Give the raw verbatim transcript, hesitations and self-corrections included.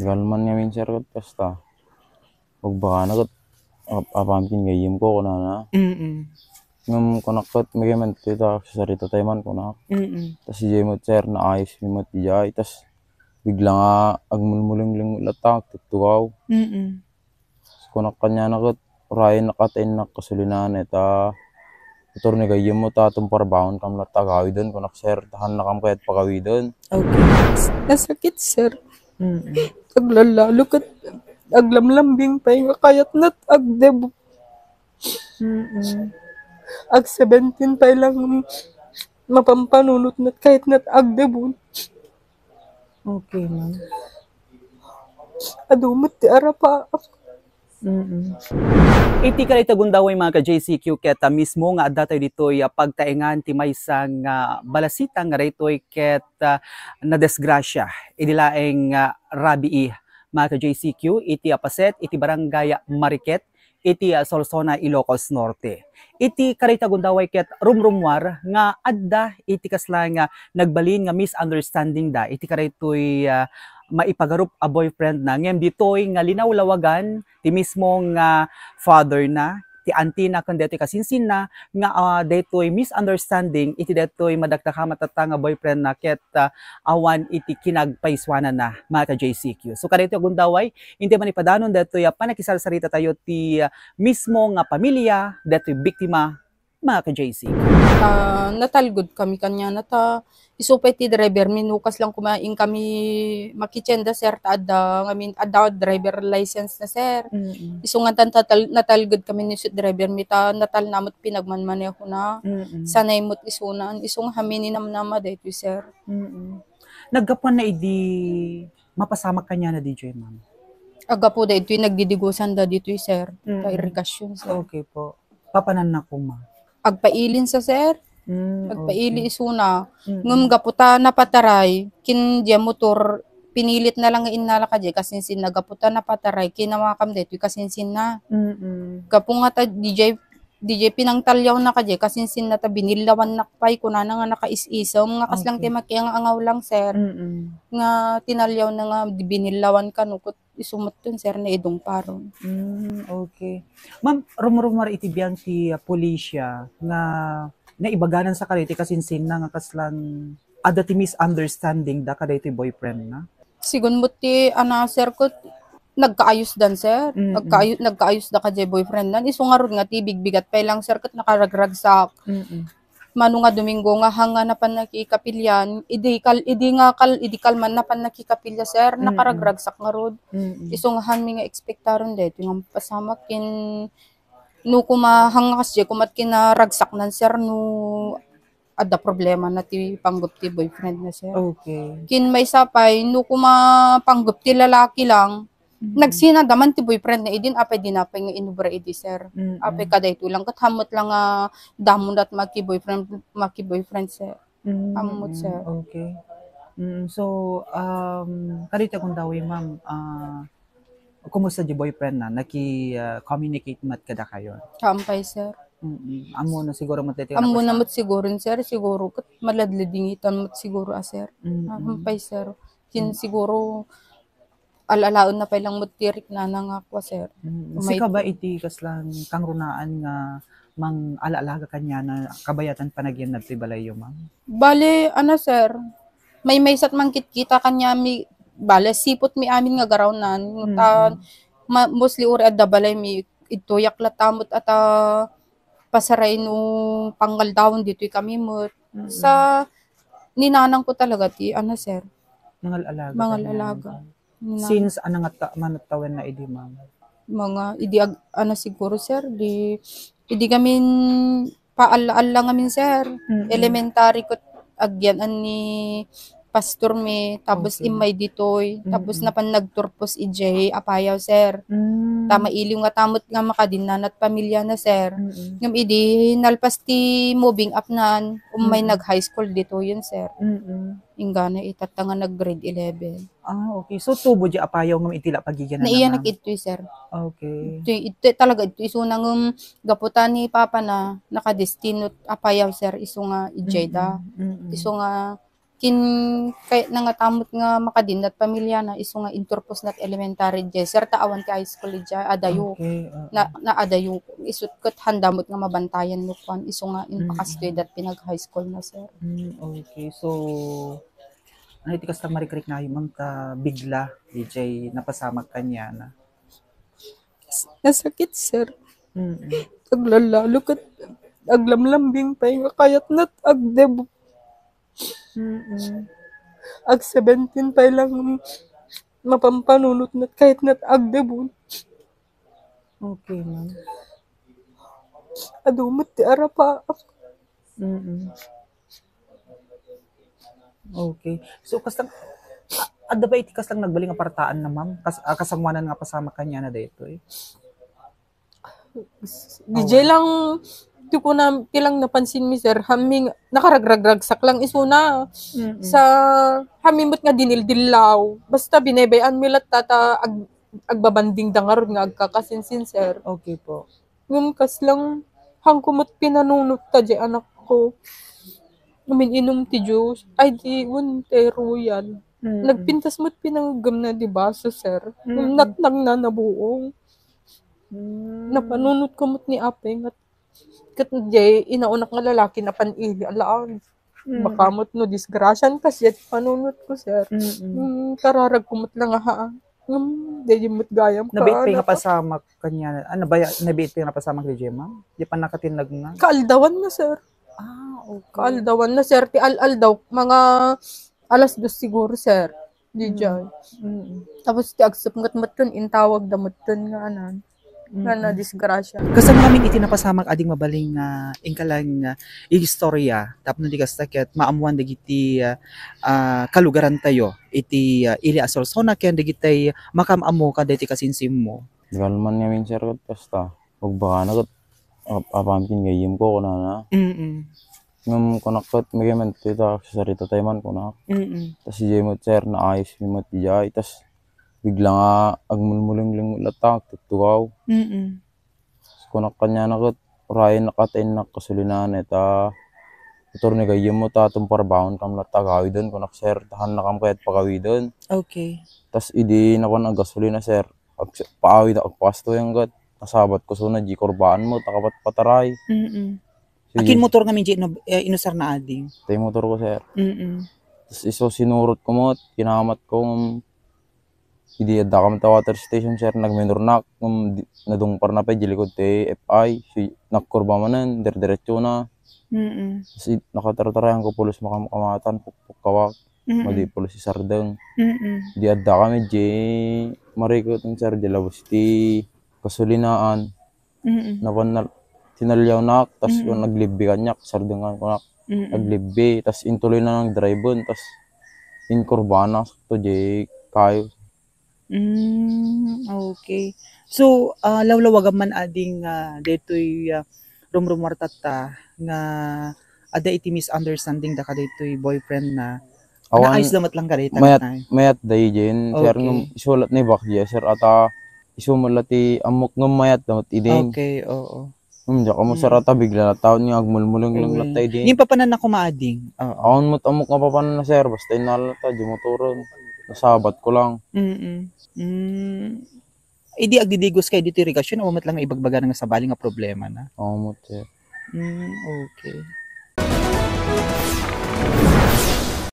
Legal man ngamin, sir, ket kasta. Bagbagana ket ap-, apaman ken gayyemko, kunana. Mm. Ngem kunak ket, "Megamen ti ta, sarsarita tayo man," kunak. Mm. Tas idiay met, sir, naayos mi met idiay. Tas bigla nga agmulmulengleng met latta, agtuttugaw. Mm. Kunak kaniana ket, "Urayennak a ta innak kasulinaen, ta attorney gayyemmo ta tumparabahonkam latta agawiden," kunak, sir, "ta haannakam kayat pagawiden." Okay. Nasakit, sir. Mm-mm. Aglalalo ket aglamlambing pay nga kayatna agdebut. Mm-mm. Ag seventeen pay lang mapampanunotna kayatna agdebut. Okay, ma'am. Adu met ti arapa. Mm. Iti kadayta gundaway, mga ka-J C Q, ket, ah, mismo nga adda tayo ditoy, ah, pagtaengan ti maysa nga balasita nga daytoy ket, ah, nadisgrasya idi laeng, ah, rabii, mga ka-J C Q, iti apaset iti Barangay Mariquet, iti, ah, Solsona, Ilocos Norte. Iti kadayta gundaway ket rumrummuar nga adda iti kasla nga nagbalin nga misunderstanding da iti kadaytoy, ah, maipagarup a boyfriend na, ngem ditoy nga linawlawagan ti mismo nga father na, ti auntie na, ken daytoy kasinsinna nga, ah, daytoy misunderstanding iti daytoy madakdakama tatta nga boyfriend na ket, ah, awan iti kinagpaisuanana, mga ka-J C Q. So, kadaytoy a gundaway, inti man ipadanon daytoy a panakisarsarita tayo ti, ah, mismo nga pamilya daytoy biktima, mga ka-J C. Ah, natalged kami kaniana ta isu pay ti driver mi, no, kas lang kumain kami makitienda, sir, ta adda ngamin, adda driver license na, sir. Mm. Isu nga tan-, tatal-, natalged kami ni isu driver mi ta natalna met pinagmanmanehona. Mm. Sanay met isunan. Isu nga amin ni namnama daytoy, sir. Mm. Naggapuan na idi mapasamak kaniana diay, ma'am? Aggapu daytoy nagdidigosan da ditoy, sir. Mm. Ta irigasyon, sir. Okay po. Papananna koma? Agpailin sa, sir. Mm, agpaili okay. Isuna. Mm. Ngem gapu ta napataray, ken diay motor, pinilit na lang nga innala kadiay kasinsinna, gapu ta napataray, kinamakam daytoy kasinsinna. Mm. Gapu nga ta, diay, diay pinangtaliawna kadiay kasinsinna ta binillawannak pay, kunana nga nakaisisem, nga kas lang ti makiang-angaw lang, sir. Okay. Mm. Nga tinaliawna nga binillawan kano, ket isu metten, sir, naidungparon. Mm, okay. Ma'am, rumrumar iti biang ti, ah, pulisya nga naibaganan sa kadaytoy kasinsinna nga kasla adda ti misunderstanding da kadaytoy boyfriend na? Sigun met ti, ana, sir, ket nagkaayos dan, sir. Mm-mm. Nagkaayo-, nagkaayos da kadiay boyfriend nan. Isu ngarud nga ti bigbigat pay lang, sir, ket nakaragragsak. Mm-mm. Mano nga Domingo nga hanga napan nakikapilyan, idi kal-, idi nga kal-, idi kalman napan nakikapilya, sir, mm-mm, nakaragragsak ngarud. Mm-mm. Isu nga han mi nga ekspektaron daytoy nga mapasamak ken no koma hanga kasdiay koma ti kinaragsaknan, sir, no adda problema na ti panggep ti boyfriend na, sir. Okay. Ken maysa pay, no koma panggep ti lalaki lang, mm-mm, nagsina da man ti boyfriend na idin, apay di na pay nga inubra idi, sir. Mm-mm. Apay kadaytoy lang, ket hammet lang nga damo dat maki-boyfriend, maki-boyfriend, sir. Mm, hammet, mm, sir. Okay. Mm, so, um, kadayta gundaway, ma'am, ah, kumusta di boyfriend na? Naki, ah, communicate met kadakayo? Saan pay, sir. Mm-mm. Ammo na siguro met ti, ammo na met siguro, sir, siguro ket maladladingitan met siguro a, sir. Mm-mm. Saan pay, sir. Ken, mm, siguro al-alaenna pay lang met ti riknana nga kua, sir. Mm. Sika ba iti kasla kangrunaan nga mang-alaalaga kaniana kabayatan panagyan ditoy balayyo, ma'am? Bale, ano, sir, maymaysa't mangkitkita kaniami, bale, siput mi amin nga garawnan. Mm-mm. Ta, ma-, mostly uri adda balaymi, idtoyak latta met a ta pasaray no pangaldawen ditoy kami met. Mm-mm. Sa ninanangko talaga ti, ano, sir, mangal-alaga kaniana. Mangal-alaga. Since, ah, nangatta-, manattawenna idi, ma'am? Mga idi ag-, ano siguro, sir, di, idi ngamin paalla-alla ngamin, sir. Mm-mm. Elementary ket agyan-an ni pastor mi, tapos, okay, immay ditoy, tapos, mm-mm, napan nagturpos idiay Apayao, sir. Mm. Ta mailiw ngata met nga makadinnanat pamiliana, sir. Mm-mm. Ngem idi nalpas ti moving up nan, ummay, mm-mm, nag-high school ditoyen, sir. Mm-mm. Inggana itatta nga nag-grade eleven. Ah, okay. So, tubo di Apayao ngem iti la pagigianan na, ma'am? Naiyanak idtoy, sir. Okay. Idtoy, idtoy talaga, idtoy isuna ngem gapu ta ni papa na, nakadestino Apayao, sir, isu nga idiay da. Mm-mm, mm-mm. Isu nga kin-, kayatna nga ta met nga makadinnat pamiliana, isu nga inturpos nat elementary diay, sir, ta awan ti high school diay, adayo. Okay, oo. Na, naadayo, isut' ket handa met nga mabantayan no kuan, isu nga impakas Mm. diay dat pinag-high school na, sir. Mm, okay. So, ano iti kasta marikriknayom, ma'am, ta bigla, diay napasamak kaniana? Nasakit, sir. Mm. Aglalalo ket aglamlambing pay nga kayatnat agdebut. Mm. Ag seventeen pay lang mapampanunotnat kayatnat agdebut. Okay, ma'am. Adu met ti arapaak. Mm. Okay. So, kasta, a-, adda ba iti kasta nagbalin nga partaan na, ma'am? Kas-, a, kasangoanan nga pasamak kaniana daytoy? Diay lang, ti kuna, ti lang napansin mi, sir, hami nga, nakaragragragsak lang isuna. Mm-mm. Sa, hami met nga dinildillaw. Basta binebay-an mi latta ta ag-, agbabanding da ngarud nga agkakasinsin, sir. Okay po. Ngem kasla, haanko met pinanunot ta diay anakko. Umin-inum ti juice. Ay, di, wen, ti Royal. Mm. Nagpintas met pinanggem na di baso, sir. Mm. Natnag na nabuong. Mm. Napanunot ko met ni apay nga ket diay inaonak nga lalaki napan ili a laag. Mm. Baka met no disgrasyan kas diay panunot ko, sir. Mm-mm. Mm, kararag ko met lang, ha. Ngem, diay met gayam. Nabiit pay nga pasamak kaniana. Ah, nabaya-, nabiit pay nga pasamak diay, ma'am? Diay pay nakatinnag nga? Kaaldawan na, sir. Ah, okay. Kaaldawan na, sir. Ti al-aldaw, mga alas dos siguro, sir. Diay. Mm. Mm. Tapos ti agsupnget metten, intawag da metten nga anan. Nga Mm. nadisgrasya. Kasano ngamin iti napasamak a di mabalin nga inkalang, ah, igistorya tapno di kasta ket maammoan dagiti, ah, ah, kalugarantayo iti, ah, ili a sorsona ken dagiti makaam-ammo kadagiti kasinsimmo? Di kalman ngamin, sir, ket kasta. Pagbakana ket ap-, apaman ken gayyemko, kunana. Mm. Ngem kunak ket, "Megamen, ta agsasarita tayo man," kunak. Mm. Tas idiay met, sir, naayos mi met idiay. Tas bigla nga agmulmulengleng met latta, agtuttugaw. Mm. Tas kunak kaniana ket, "Urayennak a ta innak kasolinaen ta motor ni gayyemmo ta tumparabaonkam latta agawiden," kunak, sir, "ta haannakam kayat pagawiden." Okay. Tas idi napan aggasolina, sir, Ag-, paawid, agpasto yan ket nasabatko isuna diay kurbaan met a kapatpataray. Mm. Sige. Akin motor ngamin diay ino-, eh, inusarna, ading? Tay motorko, sir. Mm. Tas isu sinurotko met, kinamatko, ngem idi addaka met ta water station, sir, nagminornak, ngem di, nadungparna pay diay likod ti F I, si, nagkurba manen, dire-diretsona. Mm. Tas i-, nakatartarayanko pulos makamkamatan, pukpukkawak. Mm. Madi pulos isardeng. Mm. Di addakami diay marikuten, sir, diay labas ti kasolinaan. Mm. Napan na, tinaliawnak, tas Mm. kun naglibbi kaniak, sardengan kunak. Mm. Naglibbi, tas intuloy na nang driven, tas inkurbana, sakto diay kayo. Mm, okay. So, ah, lawlawagam man, ading, ah, daytoy, ah, rumrumuartatta nga adda iti misunderstanding da kadaytoy boyfriend na. Awan, naayos da met lang kadayta, mayat, tay? Mayat da idiay, sir, okay. Ngem isu la ti naibak diay, sir, a ta isu met la ti ammok ngem mayat da met idin. Okay, oo. Hmm, diak ammo, sir, a ta bigla la taon nga agmulmulengleng latta idi. Ngem papananna koma, ading? Oo. Awan met ammok nga papananna, sir, basta innala latta, diay motoren. Nasabatko lang. Mm-mm. Mm. Idi agdidigos kayo ditoy irigasyon, awan met lang nga ibagbagana nga sabali nga problemana? Awan met, sir. Mm, okay.